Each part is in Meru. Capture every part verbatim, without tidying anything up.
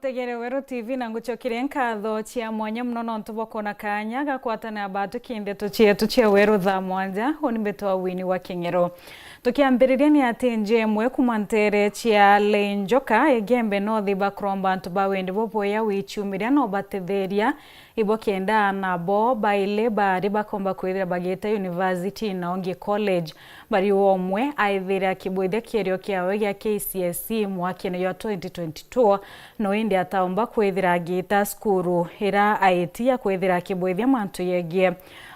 Tegere Weru T V na ngucokerie nkatho cia mwanya mono nontu bwa kwona kaanya ga kwatana batu ki ndeto cietu cia Weru thaa mwanja. Uni mbitwa Winnie wa King'ero. Tukiambiriria ni ati nja imwe kuma nteere cia Lenjoka, Igembe North, ibakuromba antu ba wendi bubwea wichumiria no batetheria ibo kenda aana bo baili baari bakomba kwithira bagiita university na ungi college. Bari umwe aithire akibwithia kierio kiawe gia K C S E mwakene jwa twenty twenty-two, no indi ataumba kwithira agiita cukuru ira aiti ya kwithira akibwithia mantu yegie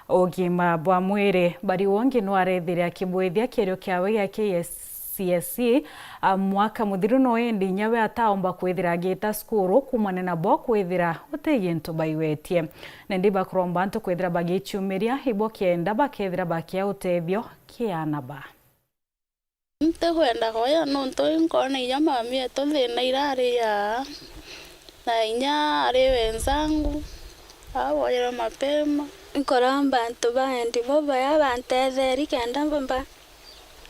ugima bwa mwiri. Bari ungi no arethire akibwithia kierio kiawe gia K S C S E, a, mwaka muthiru, no indi inya we ataumba kwithira agiita cukuru kumania nabo kwithira uti gintu baigwetie. Na indi bakuromba antu kwithira bagichumiria ibo kenda bakethira bakia utethio ki aana ba. Ntikwenda koya nontu inkwona inya mami etu thina irari yaa, na inya ari wenzangu, aboyerwe mapema. Nkuromba antu ba wendi bubwea bantetherie kenda mbumba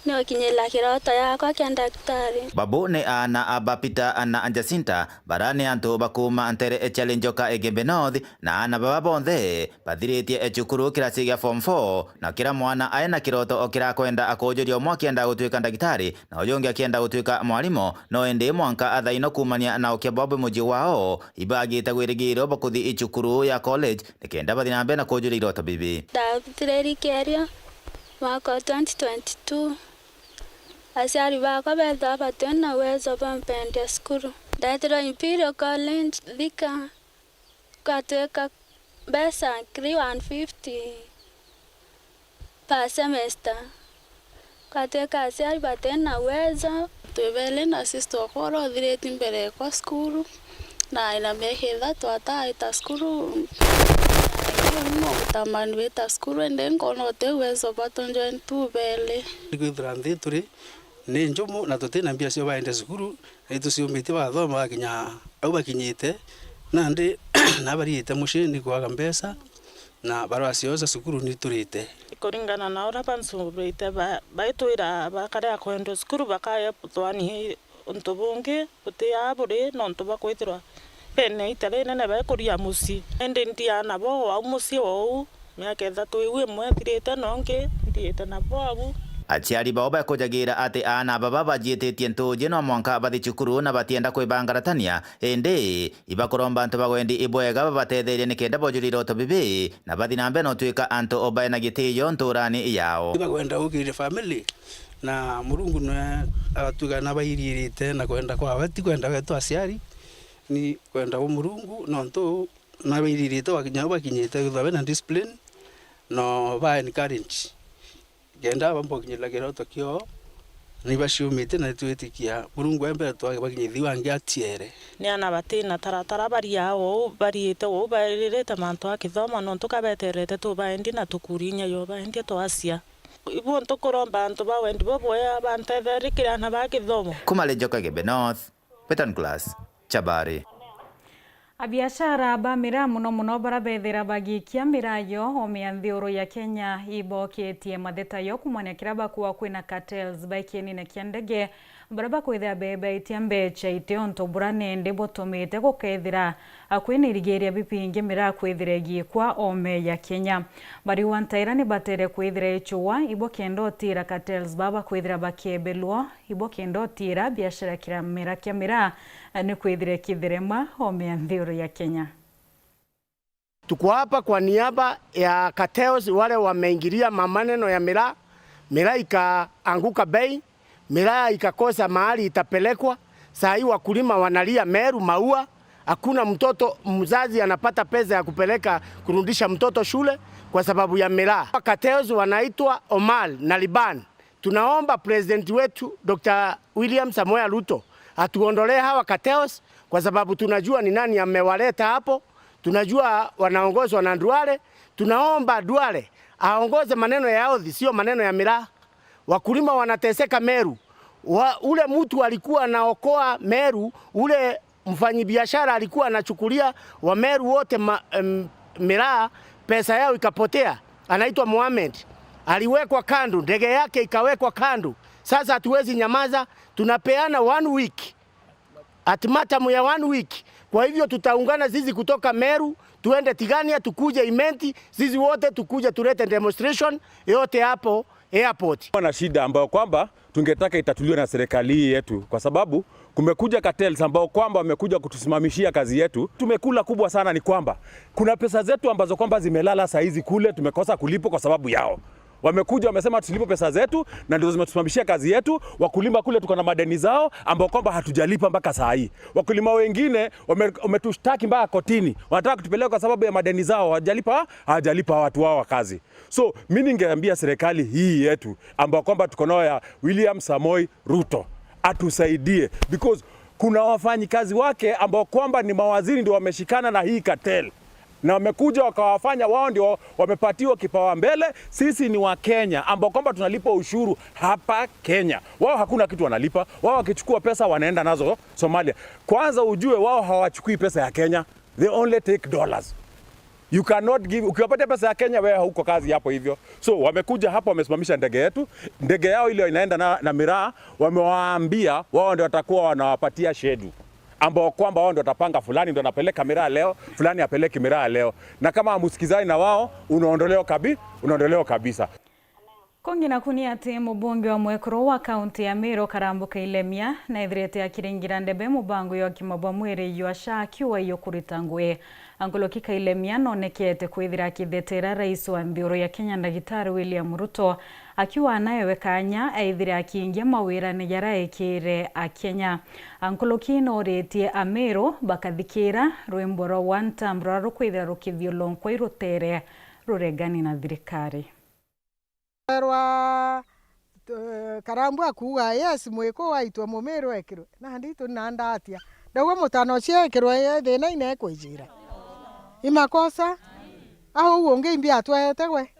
niukinyira kiroto yakwa kia ndagitari. Babu ni aana a ba Peter na Jacinta, bara ni antu ba kuuma nteere cia Lenjoka, Igembe North, na aana baba bonthe bathiritie cukuru kirasi gia form four, na kira mwana ae na kiroto o kira akwenda akujuria, umwe akienda gutuika ndagitari, na uju ungi akienda gutuika mwarimu, no indi mwanka athaino kuumania na ukia bwabo mucii wao, ibagite gwirigirwo bakuthi icukuru ya college, nikenda bathi na mbere na kujuria iroto bibi. Ndathiriri kierio mwaka wa twenty twenty-two. Aciari bakwa bethirwa bati na uwezo bwa mpendia cukuru. Ndetirwe Imperial College Thika, kwatuika mbeca ngiri one fifty per semester. Kwatuika aciari bati na uwezo. Twi beli na sister okwa uria uthiritie mbere ekwa cukuru, na ina miaka ithatu ataaita cukuru. Riu no gutamani wita cukuru, indi nkona uti uwezo bwa tunjwe ntu beli. Nikwithira nthi turi ni njumu na tuti na mbia cio baende cukuru, ni tuciumitie bathoma bakinya au bakinyite, nandi na bariite mucii ni kwaga mbeca, na barua ciao cia cukuru ni turite. Kuringana na uria bancugurite ba-, baitwira bakare akwendwa cukuru, bakaya twani untu bungi buti aa buri nontu bwa kwithirwa bene ita rinene baikuria mucii. Indi ndia nabo au mucii ou miaka ithatu iu imwe ithirite, na ungi ndiite nabo au. Aciari bao bakujagira ati aana baba bajiititie ntuji no mwanka bathi cukuru na batienda kwibangaratania, indi ibakuromba antu ba wendi ibwega babatetherie nikenda bojuri iroto bibi na bathi na mbere na utwika antu o baena gitiyo nturani yao. Ibakwenda gukiriria family, na Murungu nwe agatwika na bairiirite na kwenda kwawe, ti kwenda wetu aciari, ni kwenda gwa Murungu, nontu na bairiirite wakinya au bakinyite kwithirwa bena discipline, no ba encourage. Kenda bambokinyira kiroto kioo, ni baciumite na nitwitikia Murungu e mbere twage bakinyithia wangi atiere. Ni ana batina taratara baria ou, bariite ou, baririte mantu a kithomo, nontu kabeterete tubaendi na tukurinya yo baendi twacia. Ibu ntukuromba antu ba wendi bubwea bantetherie kiri ana ba kithomo. Kuma Lenjoka, Igembe North, Peter Nicholas, Chabari. Abiashara ba miraa, mono mono baria bethira bagiikia miraa yo oome ya nthiguru ya Kenya, iboketie matheta yo kumania kiria bakuuga kwina cartels ba kienine kia ndege, baria bakwithira beebaitia mbeecha iti untu buria nindi butumite gukethira kwina irigiria bibingi miraa kwithira igiikwa oome ya Kenya. Bariuga ntaira ni batere kwithira ichugwa ibo kenda utiira cartels baba kwithira bakiebelwa ibo kenda utiira biashara ya kiramera kia miraa, eh, ni kwithire kithirema oome ya nthiguru ya Kenya. Tuko hapa kwa niaba ya cartels wale wameingilia mamaneno ya miraa, miraa ikaanguka bei, miraa ikakosa mahali itapelekwa. Saa hii wakulima wanalia Meru, Maua, hakuna mtoto, mzazi anapata pesa ya kupeleka kurudisha mtoto shule kwa sababu ya miraa. Cartels wanaitwa Omar na Liban. Tunaomba president wetu Doctor William Samoei Ruto atuondolee hawa cartels, kwa sababu tunajua ni nani amewaleta hapo. Tunajua wanaongozwa na Duale. Tunaomba Duale aongoze maneno ya ardhi, sio maneno ya miraa. Wakulima wanateseka Meru. Wa-, ule mtu alikuwa anaokoa Meru, ule mfanyibiashara alikuwa anachukulia Wameru wote ma-, em, miraa, pesa yao ikapotea, anaitwa Mohamed. Aliwekwa kando, ndege yake ikawekwa kando. Sasa hatuwezi nyamaza, tunapeana one week, ultimatum ya one week, Kwa hivyo tutaungana sisi kutoka Meru, tuende Tigania, tukuje Imenti, sisi wote tukuje tulete demonstration yote hapo airport. Kuna shida ambayo kwamba tungetaka itatuliwe na serikali hii yetu, kwa sababu kumekuja cartels ambao kwamba wamekuja kutusimamishia kazi yetu. Tumekula kubwa sana ni kwamba kuna pesa zetu ambazo kwamba zimelala saa hizi kule, tumekosa kulipwa kwa sababu yao. Wamekuja wamesema tusilipwe pesa zetu, na ndizo zimetusimamishia kazi yetu. Wakulima kule tuko na madeni zao ambao kwamba hatujalipa mpaka saa hii. Wakulima wengine wame-, wametushtaki mpaka kotini, wanataka kutupeleka kwa sababu ya madeni zao, hawajalipa, hawajalipa watu wao wa kazi. So mi ningeambia serikali hii yetu ambao kwamba tuko nayo ya William Samoi Ruto atusaidie, because kuna wafanyikazi wake ambao kwamba ni mawaziri ndio wameshikana na hii cartel na wamekuja wakawafanya wao ndio wamepatiwa kipaumbele. Sisi ni wa Kenya ambao kwamba tunalipa ushuru hapa Kenya, wao hakuna kitu wanalipa. Wao wakichukua pesa wanaenda nazo Somalia. Kwanza ujue wao hawachukui pesa ya Kenya, they only take dollars. You cannot give, ukiwapatia pesa ya Kenya, wewe hauko kazi hapo hivyo. So wamekuja hapo, wamesimamisha ndege yetu, ndege yao ile inaenda na, na miraa. Wamewaambia wao ndio watakuwa wanawapatia schedule, ambao kwamba wao ndio watapanga fulani ndio anapeleka miraa leo, fulani apeleke miraa leo, na kama hamusikizani na wao, unaondolewa kabi-, unaondolewa kabisa. Kungi naku ni ati mubunge wa mwekuru wa kaunti ya Meru Karambu Kailemia naithirite akiringira ndebe mubango ya ugima bwa mwiri jwa SHA akiuga iyo kurita ngui. Ankuruki Kailemia nonekete kwithira akithetera rais wa nthiguru ya Kenya Ndagitari William Ruto, akiuga anaewe kanya aithire akiingia mawirane jaria ekire Akenya. Ankuruki noritie Ameru bakathikira rwimbo rwa One Term ruria rukwithira rukithiurunkwa i rutere ruregani na thirikari. Rwa, eh, Karambu akuuga, "Yes, mwikuu aitwe mumiru ekirwe." Nandi itu nanda atia? Ndauga mutana ucio ekirwe, eh, thina ina ekwijira. I makosa? Au ungi imbi atwete gwe?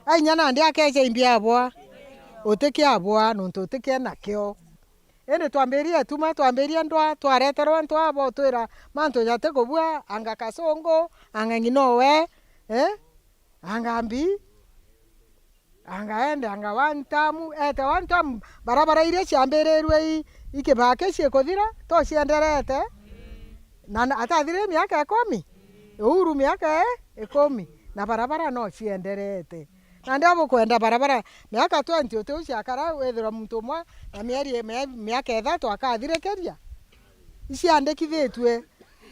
Ainya nandi akeja imbi abwa. Utikia abwa, nontu utikia nakio. Indi twambirie tuma, twambirie ndwa, twareterwa antu aba utwira mantu jati kubua, anga kasungu, anga ng'ina owe, eh? Anga mbi, anga ende, anga one term, ete one term, barabara iria ciambirirwe i, i Kibaki ciikuthira, to cienderete? Na, na atathirire miaka ikumi? Uhuru miaka, eh, ikumi, na barabara no cienderete. Nandi abukwenda barabara miaka twenty uti uciakara, withirwa muntu umwe na mieri, mia-, miaka ithatu akathirikiria? Iciandikithitue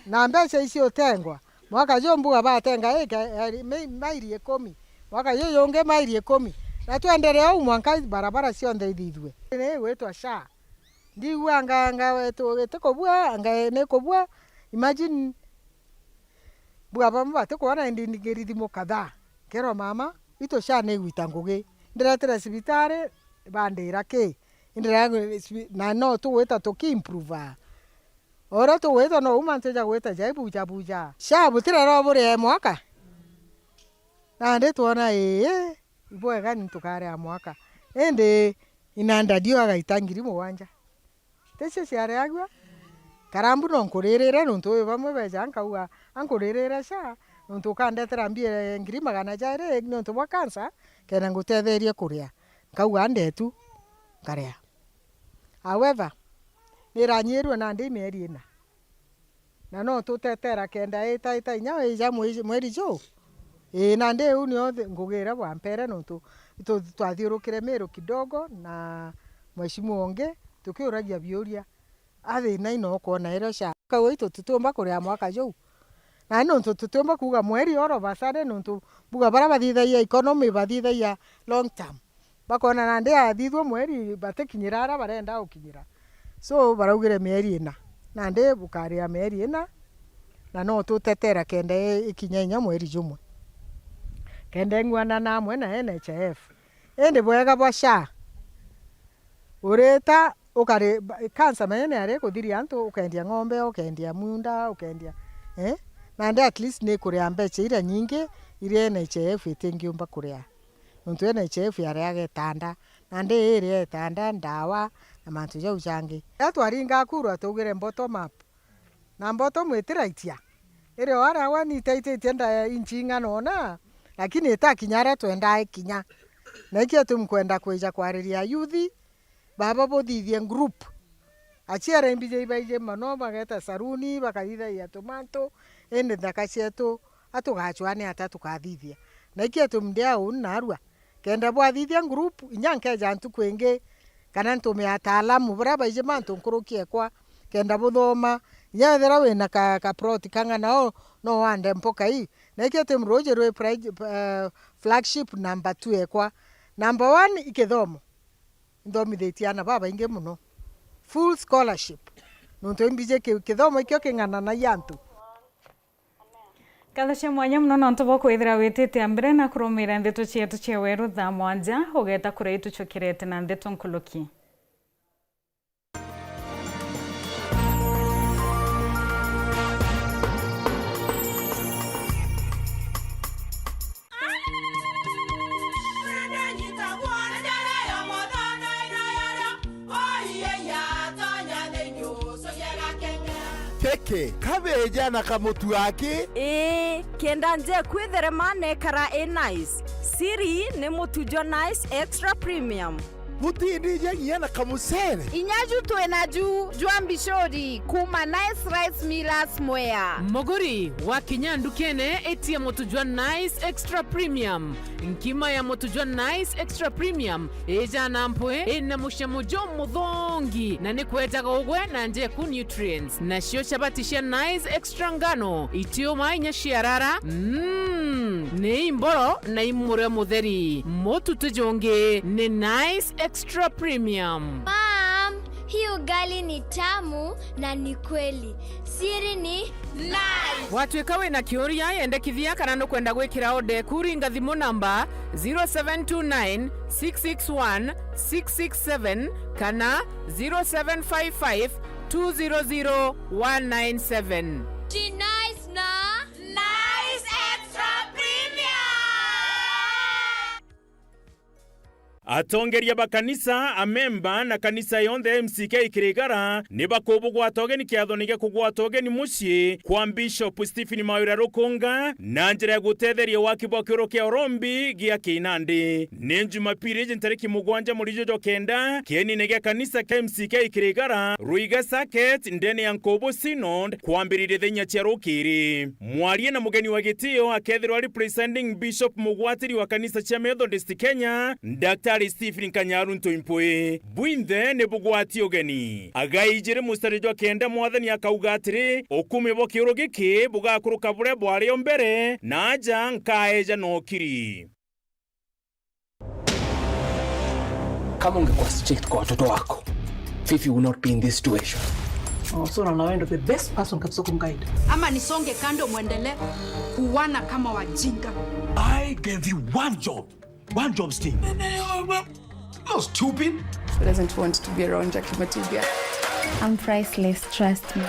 na mbeca ici utengwa. Mwaka ju mbuga batenga ika, eri, mi-, mairi ikumi. Mwaka ju jungi mairi ikumi. Na twenderee uu mwanka barabara cionthe ithithue. Ni igwitwa SHA. Ndigua anga, anga, tu-, itikubua, anga nikubua. Imagine, mbuga bamwe batikwona, indi ngirithi mukatha. Nkerwa, "Mama, itu SHA ni igwita ngugi." Ndiretire cibitari, bandira ki? Indira, na no tugwita tuki improve. O uria tugwita no uma ntija gwita jai buja buja. SHA butirera buria mwaka. Nandi twona, ii, ibwega ni tukaria mwaka. Indi inanda dio agaita ngiri mugwanja. Ticio ciareagua? Karambu no nkuririre nontu wi bamwe beja nkauga, "Ankuririre SHA, nontu ukandetera mbia ngiri magana jairi nontu bwa cancer, kenda ngutetherie kuria." Nkauga, "Ndetu, nkaria." However, niranyirue nandi mieri ina. Na no tutetera kenda ita, ita inya ija mweri, mweri juu. Ii, nandi iu nio thi-, ngugi iria bwa mpere, nontu tu-, twathiurukire Meru kidogo na mheshimiwa ungi, tukiuragia biuria, athina ino ukwona irio SHA. Kau itu tutiumba kuria mwaka juu. Na nontu tutiumba kuuga mweri oro basare, nontu mbuga baria bathithagia economy bathithagia long term. Bakona nandi athithua mweri batikinyira aria barenda gukinyira. So, baraugire mieri ina. Nandi bukaria mieri ina, na no tutetera kenda i-, ikinya inya mweri jumwe. Kenda ing'uanana amwe na N H I F. Indi bwega bwa SHA, urita ukari-, ba-, cancer menya ni ari kuthiria antu, ukendia ng'ombe, ukendia munda, ukendia, eh? Nandi at least ni kuria mbeca iria nyingi iria N H I F itingiumba kuria. Nontu N H I F yareaga itanda, nandi iria itanda, ndawa, na mantu jau jangi. Riria twaringa kura, twaugire bottom up. Na bottom itiraitia. Irio aria we ni itaititie nda inchi ing'ana ona, lakini itakinya aria twendaa ikinya. Na ikio tu nkwenda kwija kwariria youth, baba buthithie group. Aciara imbiji ibaiji mono, bageta saruni, bakathithagia tumantu, indi nthaka cietu atugacwaa ni ata tukathithia? Na iki atumu ndia uu narua, kenda bwathithia group, inya nkeja ntuku ingi, kana ntume ataalamu baria baiji mantu nkuruki ekwa, kenda buthoma, inya ethira wina ka, ka plot kang'ana o, no wande mpoka ii. Na iki atumu ruuji rwi pri-, eh, flagship number two ekwa. Number one i kithomo. Inthomithitie aana babaingi mono. Full scholarship. Nontu imbiji ki-, kithomo ikio king'ananagia antu. Nkatho cia mwanya mono nontu bwa kwithira witite mbere na kurumira ndeto cietu cia weru thaa mwanja, ugeta kuria itucukirite na ndeto nkuruki. Keke, kabeja na kamutu aki. Ii, kenda nje kwitherema nekara i nice. Siri ni mutu jwa Nice Extra Premium. Mutindija nginya na kamucere. Inya ju twi na ju jwa mbicuri kuma Nice Rice Millers Mwea. Muguri wa kinya ndukene, itia mutu jwa Nice Extra Premium. Nkima ya mutu jwa Nice Extra Premium ijana mpwi, ina mucamo jumuthongi, na ni kwejaga ugwe na njeku nutrients. Nacio chabati cia Nice Extra ngano, itiuma inya ciarara. Mm, ni imboro na imurio mutheri. Mutu ti jungi, ni Nice Extra Premium. Mom, hii ugali ni tamu na ni kweli. Siri ni Nice. Watwika wina kiuria, yendekithia kana nukwenda gwikira order eku, ringa thimu namba zero seven two nine, six six one, six six seven kana zero seven five five, two zero zero, one nine seven. Ti Nice na Nice Extra Premium. Atongeria ba kanisa, amemba na kanisa yonthe ya M C K Kirigara ni bakubugwata ugeni kiathone gia kugwata ugeni mucii kwa Bishop Stephen Mawira Rukunga na njira ya gutetheria waki bwa kioro kia urombi gia Kinandi. Ni Jumapili iji ntariki mugwanja mweri jwa kenda, kienine gia kanisa kia M C K Kirigara, Ruiga Circuit, ndene ya Nkubu Synod, kwambiriria thaa inya cia rukiri. Mwaria na mugeni wa gitio akethirwa ari Presiding Bishop mugwatiri wa kanisa cia Methodist Kenya, Daktari Stephen Kanyaru Ntoimpui. Bwinthe ni bugwati ugeni. Agai ijiri mustari jwa kenda, Mwathani akauga atiri, ukumi bwa kiuru giki bugakuruka buria bwari o mbere, na aja nkaeja na ukiri. Kama ungekuwa strict kwa watoto wako, Fifi would not be in this situation. Oh, so unaona wewe ndio the best person kabisa kumguide. Ama nisonge kando, mwendelee kuwana kama wajinga. I gave you one job. One job still. No, stupid. Who doesn't want to be around Jackie Matibia? I'm priceless, trust me.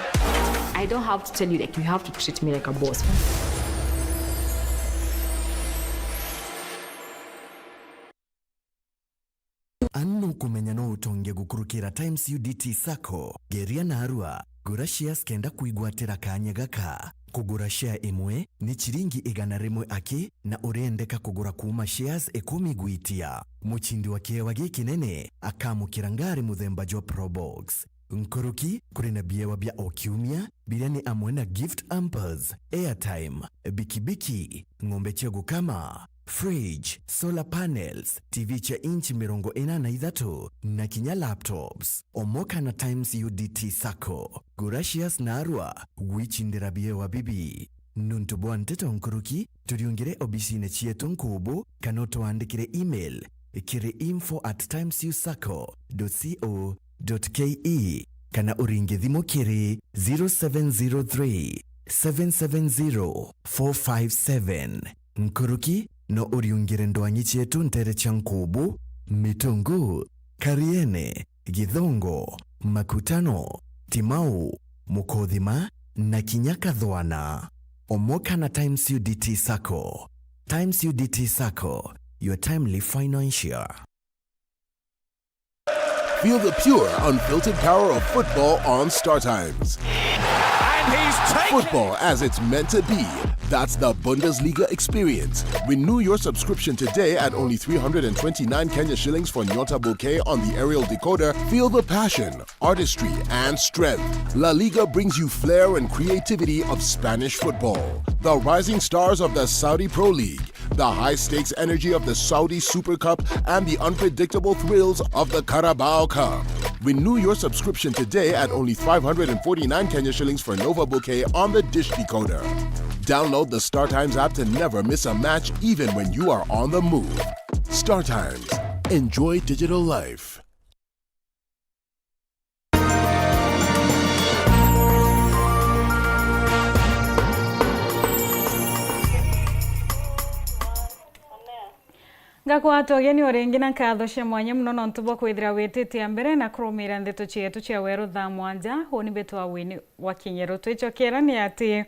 I don't have to tell you, like, you have to treat me like a boss. Anu nukumenya no utonge gukurukira Times U D T Sacco. Geria narua, gura shares kenda kwigwatira kanya gaka. Kugura share imwe ni chiringi igana rimwe aki, na urendeka kugura kuuma shares ikumi gwitia. Muchindi wa kiewa gikinene akamukira ngari muthemba jwa Probox. Nkuruki, kuri na biewa bia o kiumia, biria ni amwe na gift hampers, airtime, bikibiki, ng'ombe cia gukama, fridge, solar panels, T V cia inchi mirongo ina na ithatu, na kinya laptops. Omoka na Times U D T Sacco. Gura shares narua, gwichindira biewa bibi. Nuntu bwa nteto nkuruki, turiungire obisine cietu Nkubu, kana utwandikire email kiri info at times u sacco dot co dot ke, kana uringe thimu kiri zero seven zero three, seven seven zero, four five seven. Nkuruki, no uriungire ndwangi cietu ntere cia Nkubu, Mitungu, Kariene, Githongo, Makutano, Timau, Mukothima, na kinya Kathwana. Omoka na Times U D T Sacco. Times U D T Sacco, your timely financier. Feel the pure, unfiltered power of football on Star Times. And Football as it's meant to be. That's the Bundesliga experience. Renew your subscription today at only three hundred and twenty-nine Kenya shillings for Nyota Bouquet on the aerial decoder. Feel the passion, artistry, and strength. La Liga brings you flair and creativity of Spanish football. The rising stars of the Saudi Pro League, the high-stakes energy of the Saudi Super Cup, and the unpredictable thrills of the Carabao Cup. Renew your subscription today at only five hundred and forty-nine Kenya shillings for Nova Bouquet on the Dish Decoder. Download the StarTimes app to never miss a match, even when you are on the move. StarTimes. Enjoy digital life. Ngakwata ugeni o ringi na nkatho cia mwanya mono nontu bwa kwithira wititie mbere na kurumira ndeto cietu cia weru thaa mwanja. Uni mbitwa Winnie wa Kinyeru. Twicokera ni ati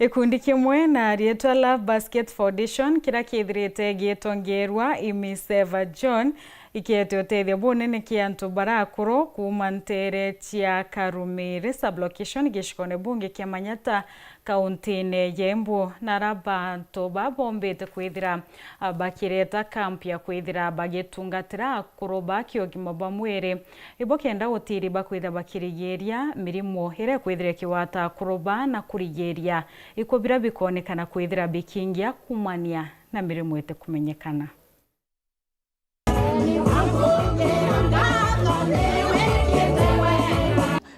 gikundi kimwe na riitwa Love Basket Foundation, kiria kithirite gitongeerwa i Miss Eva John, ikiete utethio bunene ki antu bara akuru kuuma nteere cia Karumiri sub-location gicigone bunge kia Manyata, kauntine ya Embu. Na ara bantu ba bombite kwithira, a, bakireta camp ya kwithira bagitungatira akuru ba kiugima bwa mwiri, ibo kenda utiri bakwithira bakirigiria mirimo iria ikwithira ikigwata akuru ba na kurigiria ikuo biria bikonekana kwithira bikingia kumania na mirimo itikumenyekana.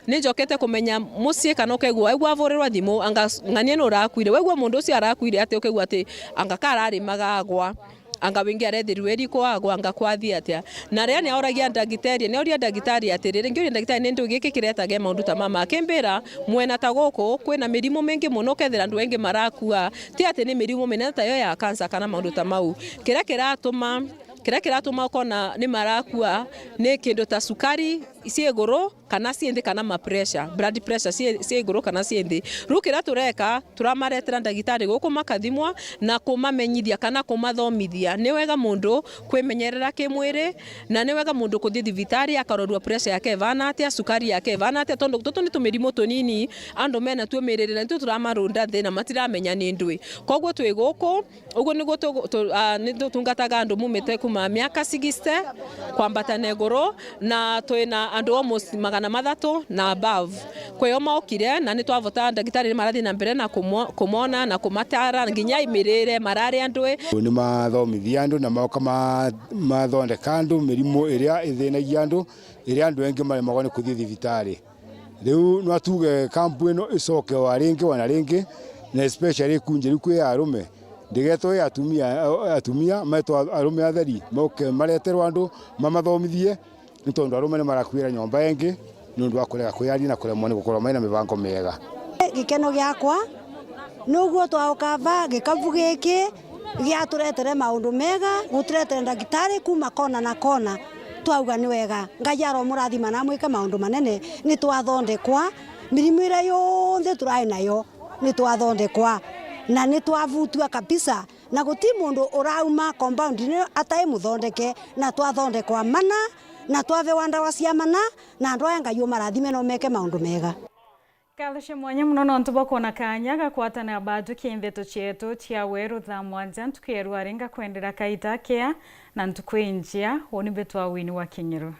Ni njokete kumenya mucii kana ukegua, waigua avurirwa thimu, anga ng'ania ni urakuire. Waigua mundu ucio arakuire ati, ukegua ati anga ka ararimaga agwa, anga wingi arethirwe iriku agwa, anga kwathi atia. Na riria ni auragia ndagitari, ni auria ndagitari atiriri, ngiuria ndagitari, ni ndu giki kiretaga maundu ta mama? Akimbira, mwena ta guku kwina mirimu mingi mono, ukethira andu aingi marakua. Ti ati ni mirimu minene ta yo ya cancer kana maundu ta mau. Kiria kiratuma, kiria kiratuma ukona ni marakua ni kindu ta cukari cii iguru kana cii nthi, kana ma pressure, blood pressure cii, cii iguru kana cii nthi. Riu kiria tureka, turamaretera ndagitari guku makathimwa na kumamenyithia kana kumathomithia. Ni wega mundu kwimenyerera kimwiri, na ni wega mundu kuthi thibitari akarorua pressure yake ivana atia, cukari yake ivana atia, tondu tutu ni tumirimu tunini andu mena tuo miriri, na nitwo turamarunda nthi na matiramenya ni ndwi. Koguo twi guku, uguo niguo tu-, tu-, ah, ni tutungataga andu mumite kuma miaka sixty kwambata na iguru, na twina andu almost magana mathatu na above. Kwio mokire, na ni twavota, ndagitari ni marathi na mbere na kumo-, kumona na kumatara nginya mirire, mararia ndwi. Ni mathomithia andu na maoka ma-, mathondeka andu mirimu iria ithinagia andu, iria andu engi maremagwa ni kuthi thibitari. Riu no tuge kampu ino icoke o ringi, o na ringi, na especially ikunje riu kwi arume. Ndigetwe i atumia, atumia metwa arume atheri, moke mareterwa andu mamathomithie, ni tondu arume ni marakuira nyomba ingi niundu wa kurega kwiaria na kuremwa ni gukorwa mai na mibango miega. Gikeno giakwa nuguo twauka va gikabu giki giaturetere maundu mega, guturetere ndagitari kuma kona na kona. Twauga ni wega, Ngai aromurathima na amwike maundu manene. Ni twathondekwa, mirimu iria yonthe turai nayo, ni twathondekwa na ni twavutua kabisa, na guti mundu urauma compound ni atai muthondeke, na twathondekwa mana, na twavewa ndawa cia mana, na andu aya Ngai umarathime na umeke maundu mega. Nkatho cia mwanya mono nontu bwa kwona kaanya ga kwatana batuki ndeto cietu cia weru thaa mwanja ntuku ya rwari. Ngakwendera kaita kea na ntuku injia. Uni mbitwa Winnie wa Kinyiru.